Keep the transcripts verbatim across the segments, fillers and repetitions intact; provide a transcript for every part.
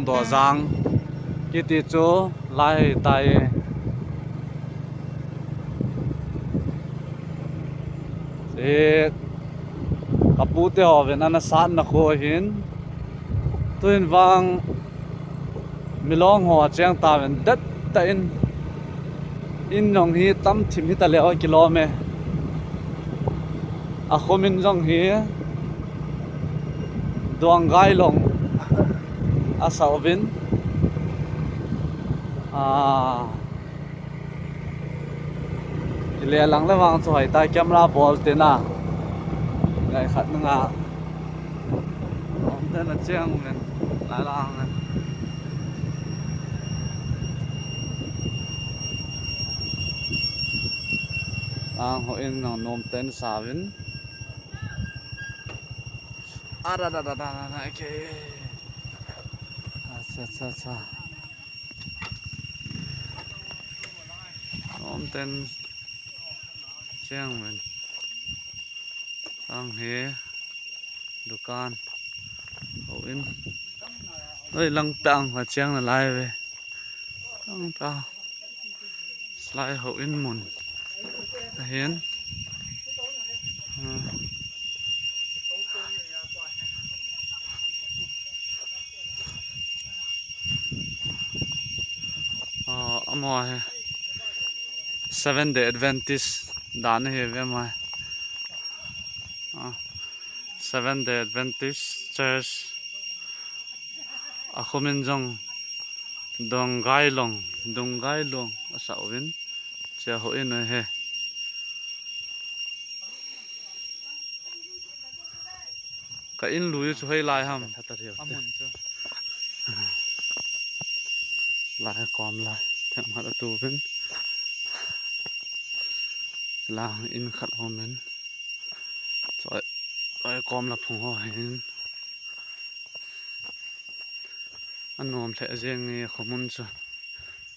Dojang kiti chu lai tai. E, ka pute ho vin ana satna kho hin. Tuin vang Milong ho cheng ta vin det ta in. In jong hi tam thim hi ta le o kilom e. A khomin jong hi Duanggai long a sa uvin. A, ile lang le vang chu hai ta camera bol te na. Ngai khat na nga. Om te na cheng men. Lai lang. Ang ho in nang nom ten sa vin. A da da da da da, okay. Acha acha acha. Om ten cheng men. Ang hi dukan ho in. Noi lang pang ha cheng na lai ve. Lang pang. Slai ho in mun. Ahin. Ah, amo he. Seven Day Adventist dan he ve mai. Ah, Seven Day Adventist Church. A khomin jong Donggai long, Donggai long a sa uvin. Chia ho in he. Ka in lui chu hoi lai ham. Amun chu. Lai kom lai. Themkhat a tu vin. Lang in khat ho men. Choi, choi kom la phung ho hin. Anom lheh jeng nge khomun chu.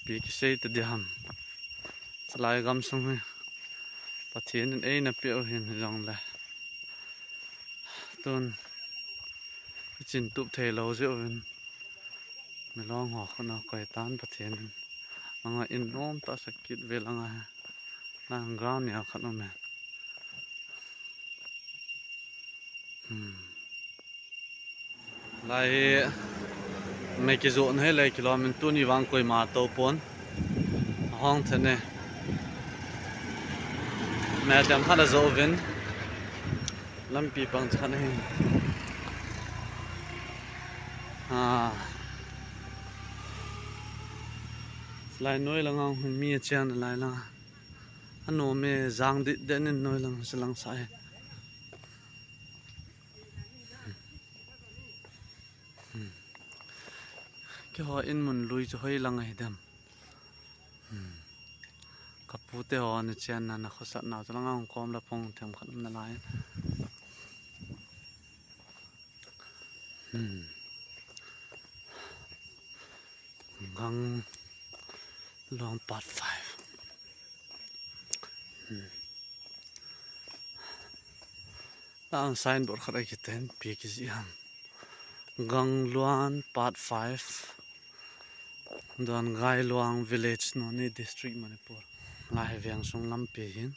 Pi kisei ta di ham. Chalai gam sung hi. Pathen in eina peh u hin jong le. Tun. Chin tup thei lo jeh uvin. Milong ho khun a koi tan Pathen in. Anga in nom ta sa kit ve langa. Lang ground ni a khat um e. Hmm. Lai hi mei kijoh na hi le kilom in tuni vang koima tou pon. Hong then e. Mei dem khat a joh uvin. Lampi pang khat hi. Ha. Lai noi langa hung mi a chiang lai langa. Anom e jang dit den in noi lang sa lang sa e. Keiho in mun lui chu hoi lang ahi dem. Ka pute ho ni chen na na khosat na chu langa hung kom la phong them khat um na lai. Gang long part five. Ang signboard khat a kiten pi kiji ham. Gangluang part five. Duanggai Luang village, Noney district, Manipur. Lai veng sung lampi hin.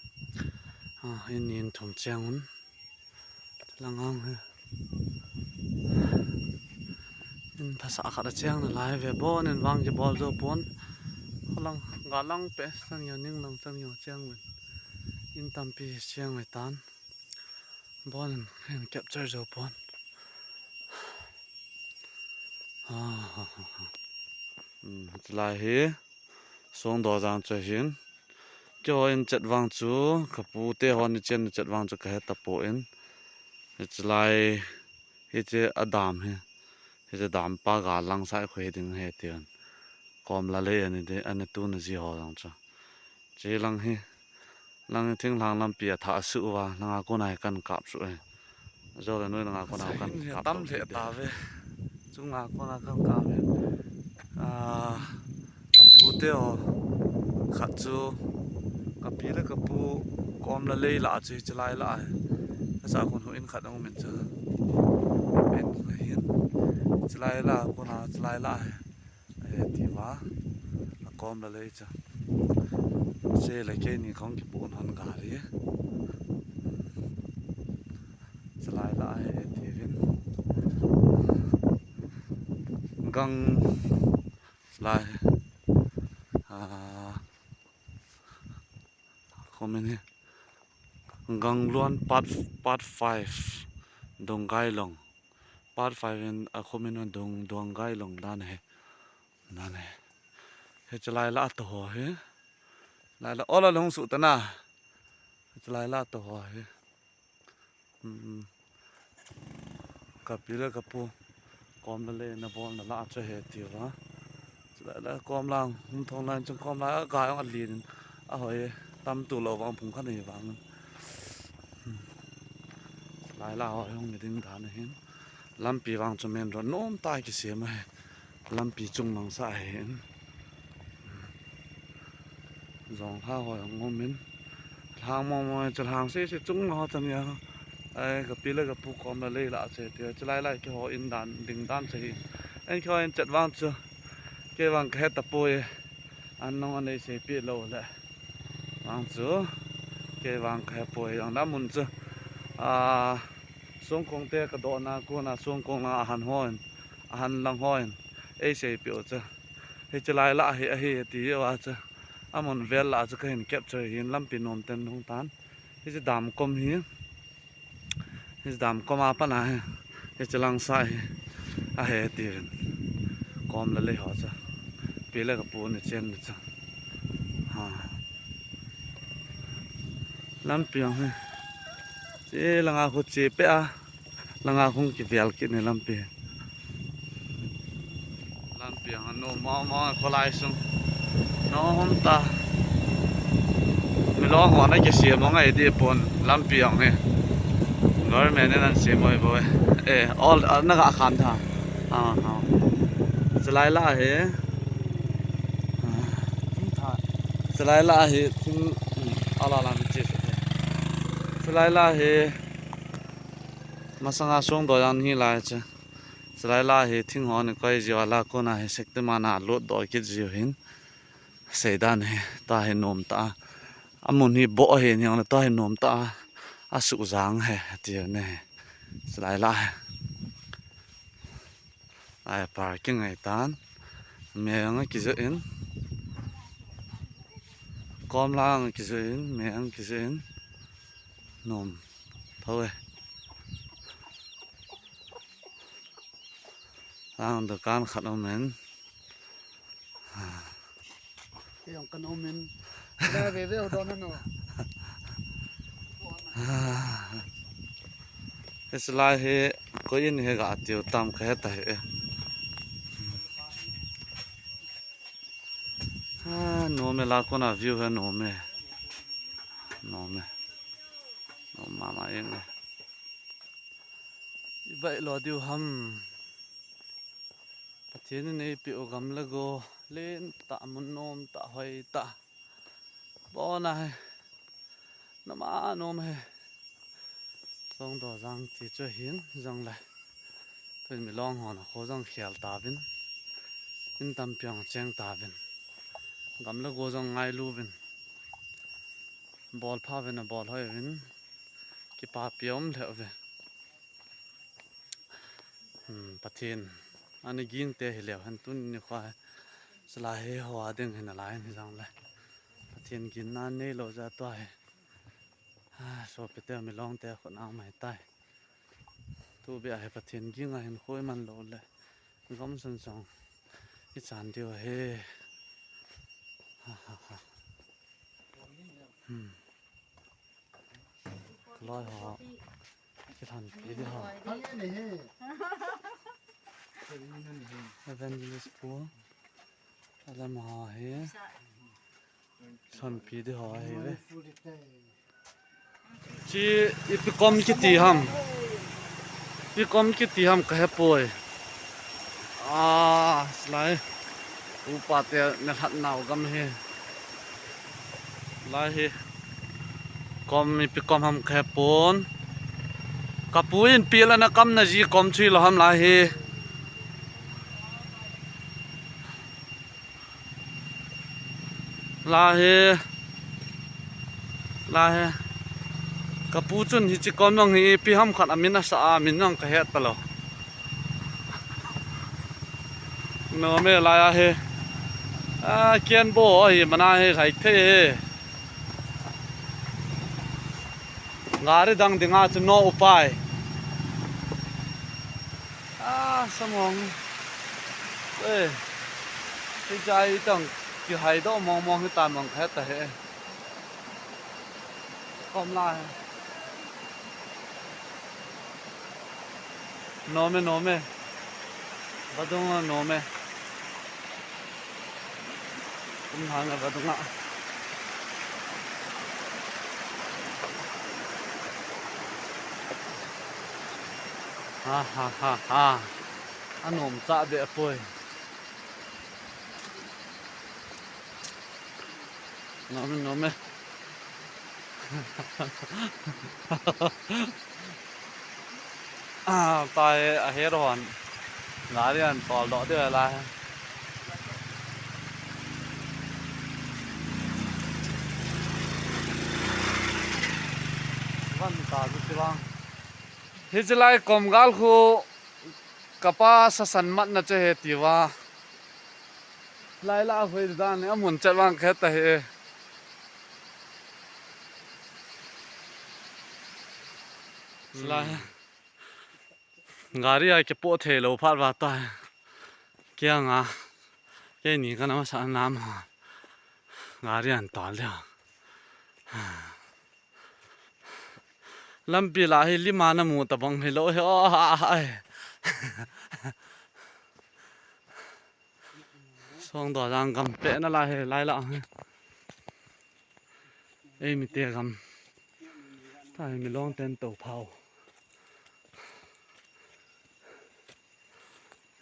Ah, in in thum cheng un. Lang ang he. In phasa khat a cheng na lai ve bon in vang kibol jo pon. Lang ga lang pe sang yo ning lang sang yo cheng ven. In tampi cheng ve tan. Bon in capture jo pon. Chulai hi Songdojang chu hin. Keiho in chet vang chu, ka pute hon ni chen ni chet vang chu ka he tapon. Chulai hi che a dam hi. Hi che dam pa ga lang sai khoi ding he tion. Kom la le ani de, ani tu na ji ho jang chu. Che lang hi. Lang thinglhang lampi a thah suh uva, langa kona hi kan kap suh e. Jole noi langa kona kan kap tam suh le ta ve. Chunga kona kan kap e. Ah, ka pute ho khat chu, ka pi le ka pu kom la lei la chu hi chulai la e. Asa kun hu in khat ong min chu. In hin. Chulai lah a kona, chulai lah a he, he ti va. A kom la lei chu. Che le keini kong kipu nan gari. Chulai lah a he ti vin. Gang lai. Ah. Comment hi. Gangluan part, part five. Donggailong. Part five in a comment in Dong, Donggailong dan hi. Dan hi. Hi chulai lah a to ho hi. Lai lah ola long su ta na. Hi chulai lah a to ho hi. Hmm. Kapi le kapu kom la le na bol na lah chu he ti va. Chulai lah kom lang, hung thong lang chung kom lang, a ga jong a lin in a hoi tam tu lo vang phung khat ni vang. Hmm. Lai lah hoi hung ni ding dan hin. Lampi vang chu main road nom ta kisem a he. Lampi chung lang sa he. Jong ha hoi hung um in. Lhang mo mo chu lhang se se chung lo ta nia. Ai, kapi le kapu kom la lei lah che ti. Chulai lah kihou in dan, ding dan che hi. An kihou in chet vang chu. Kei vang ka he ta poi. An nong an ei sei pi lo le. Vang chu. Kei vang ka he poi jong la mun chu. A, songkong te ka do na kona songkong la a han hon. A han lang hon. Ei sei pi u chu. Hi chulai lah hi, ahi ti va chu. A mun vel lah chu ka hin capture hin lampi nom ten hung tan. Hi chu dam kom hi. Hi dam kom a pat a hi. Hi chu lang sa hi. A he ti vin. Kom la lei ho chu. Pi le kapu ni chen ni chu. Ha. Lampi ang hi. Che langa khu che pe a. Langa khung kivial kit ni lampi. Lampi ang a nom mama kholai sung. Nom ta. Milong ho na kisem ngai di pon lampi ang hi. Government in an sem oi bo e. Eh, all, ah, na ga khan tha. Ah, ah. Chulai lah hi. Ah. Chulai lah hi thing, hmm, ala la mi che. Chulai lah hi. Masanga song do yang hi lai che. Chulai lah hi thing ho ni koi jiu a la kona hi Shaktiman a lut do kit jiu hin. Seidan hi ta hi nom ta. A mun hi bo hi ni ong ta hi nom ta. A su jang he ti ne. Chulai lah hi. Ai parking ai tan. Me ang kijo in. Kom lang kijo in, me ang kijo in. Nom. Tho e. Ang dukan khat um in. Kei jong kan um in. Kei ve ve ho don ano. Hi chulai hi koi in hi ga tiu tam ka he ta hi. Ah, nom e la kona view hi nom e. Nom e. Nom mama in e. I baih lo diu ham. Pathen in eipeh u gam le go len tah, mun nom tah, hoi tah. Bona he. Nama nom he. Songdo jang ti chu hin jong le. Tun Milong hon a kho jong khel tauvin. In tampi jong cheng tauvin. Gam le go jong ngailu uvin. Bol pha uvin, abol hoi uvin. Kipapi um lheh uve. Hmm, Pathen. Ani ging te hi leu hen tuni nikho hi. Chulai hi ho a ding hin alai hin jong le. Pathen ginna neilou jeh a tua hi. Ah, sopite Milong te khut nang mai tai. Tu bia hi Pathen ging a hin khoi man lou le. Gam sun song. I chan diu ahi. Ha, ha, ha. Hmm. Loi ho. Kilhonpi di ho. Evangelist pu. Alam ho hi. Lhonpi di ho ahi ve. Chi ipi kom kiti ham. Ipi kom kiti ham ka hepoi. Ah, lai. Upa te na lhat nau gam hi. Lai hi. Kom ipi kom ham ka hepon. Ka pu in pi la na kam na ji kom chui lo ham lai hi. La hi, la hi. Ka pu chun hichi kom jong hi ipi ham khat amin asa a, min jong ka het talou. Nom e la hi. A, kian bo hi mana hi khai thei hi. Gari dang dinga chu no upai. A, samong. Eh. Hichai tang kihai doh mong mong hi ta mong kha ta he. Kom la he. Nom e, nom e. Vadung a nom e. Kum hang a vadung a. Ha, ha, ha, ha. Anom cha be apoi. Nom e, nom e. A, tai a he ron. Gari an tol doh deu lai. Van ta chu ti vang. Hichi lai kom gal khu kapa sasan mat na che he ti va. Lai la hoi dan a mun chet vang khe ta he. Lai. Gari a kipoh thei lou phat va ta. Kiang a. Keini kana masa nam ha. Gari an tol deu. Lampi la hi lima na mu ta bang hi lo hi. Oh, ai. Song do jang gam pe na la hi lai la hi. Ei mi te gam. Ta hi mi long ten to phao.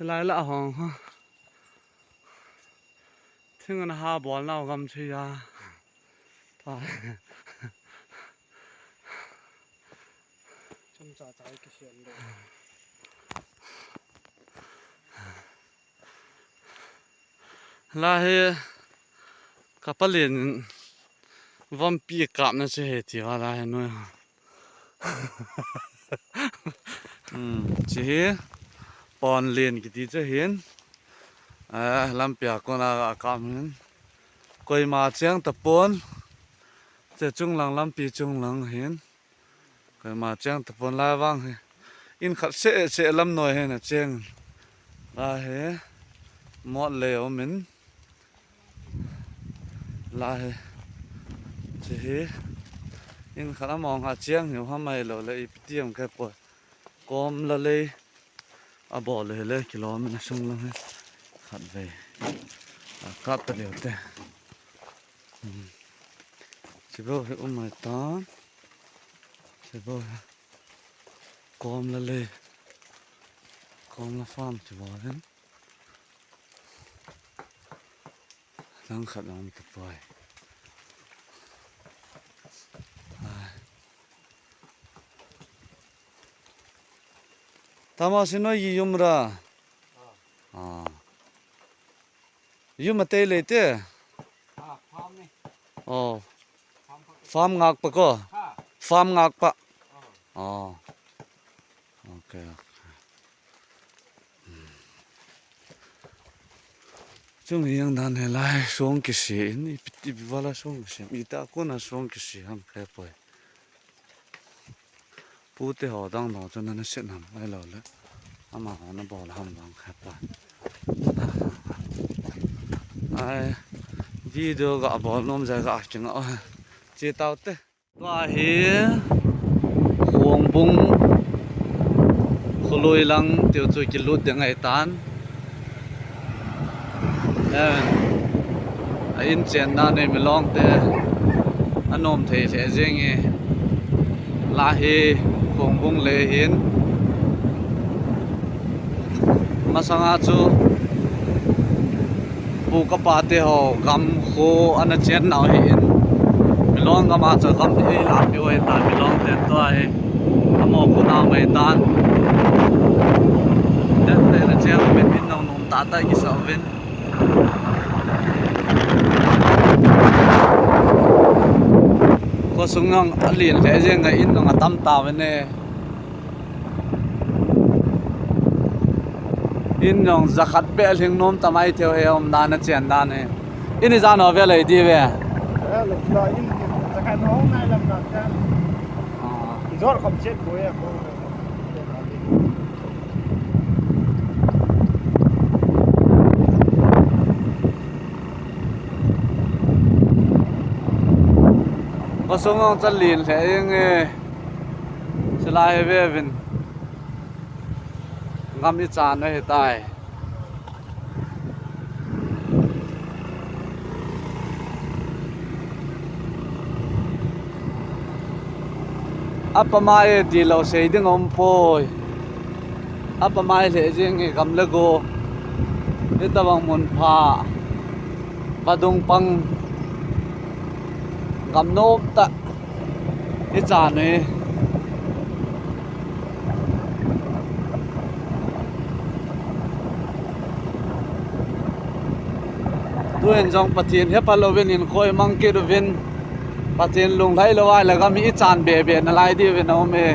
Lai la hong ha. Thing an ha bol nau gam chu ya. Ta. Chum cha cha ki sian do. La hi ka palen vampi kap na che he ti va la hi noi. Hmm, chi hi pon len kiti che hin. A, lampi a kona ga kam hin. Koima cheng ta pon. Che chunglang lampi chunglang hin. Koima cheng ta pon lai vang hi. In khat se se lam noi hin a cheng. La hi. Mot le om in. La hi. Chi hi. In khat a mong a cheng hi ham mai lo le ipi ti am khe poi. Kom la le. A bol le le kilometer sung lang hi. Khat vei. A kap ta leu te. Hmm. Chi bo hi um mai tan. Chi bo hi. Kom la le. Kom la farm chi bo hin. Lang khat lang ta poi. Ai. Tama si noi yi yum ra. Ah. Yum a tei le te. Ah, farm ni. Oh. Farm pa. Farm ngak pa ko. Ha. Farm ngak pa. Oh. Oh. Okay, okay. Chung hiang dan he lai song kisi in ipi ti vala song kisi ita kona song kisi ham khe poi. Pu te ho dang dang chu nana sit nam ai lo le. Ama ho na bol ham dang khe pa. Ai video ga bol nom ja ga king a. Che tau te. Tua hi Khongbung kholui lang tiu chu kilut ding ahi tan. Eh, a in chen dan nei mi long te a nom thei lheh jeng e. La hi Khongbung le hin. Masanga chu pu ka pa te ho gam kho ana chen nau hi in. Milong gam a chu gam ei la pi oi ta Milong te to ai. Amo khu na mai tan. Ten te na chen min in nong nong ta ta ki sa vin. Khosung jong alen lheh jeng a, in jong atam tauvin e. In jong jakhat beh lhing nom tamai thei hi, umdan a chen dan hi. In ijat ho vel ahi diu ve? Eh, lo, lo, in, jakhat ho nai lam na cha. Ah. Jor khom chet boi a ko. Khosung jong chu alen lheh jeng e. Chulai hi ve uvin. Gam ichan u ahitai. Apamai e tilou sei ding aumpoi. Apamai lheh jeng e gam le go. Hitobang mun pha. Vadung pang. Gam nom tah. Ichan u hi. Tuhin jong Pathen hepha louvin hinkho imang kit uvin. Pathen lunglhai lou ahile gam hi ichan bebe nalai diuvin aum e.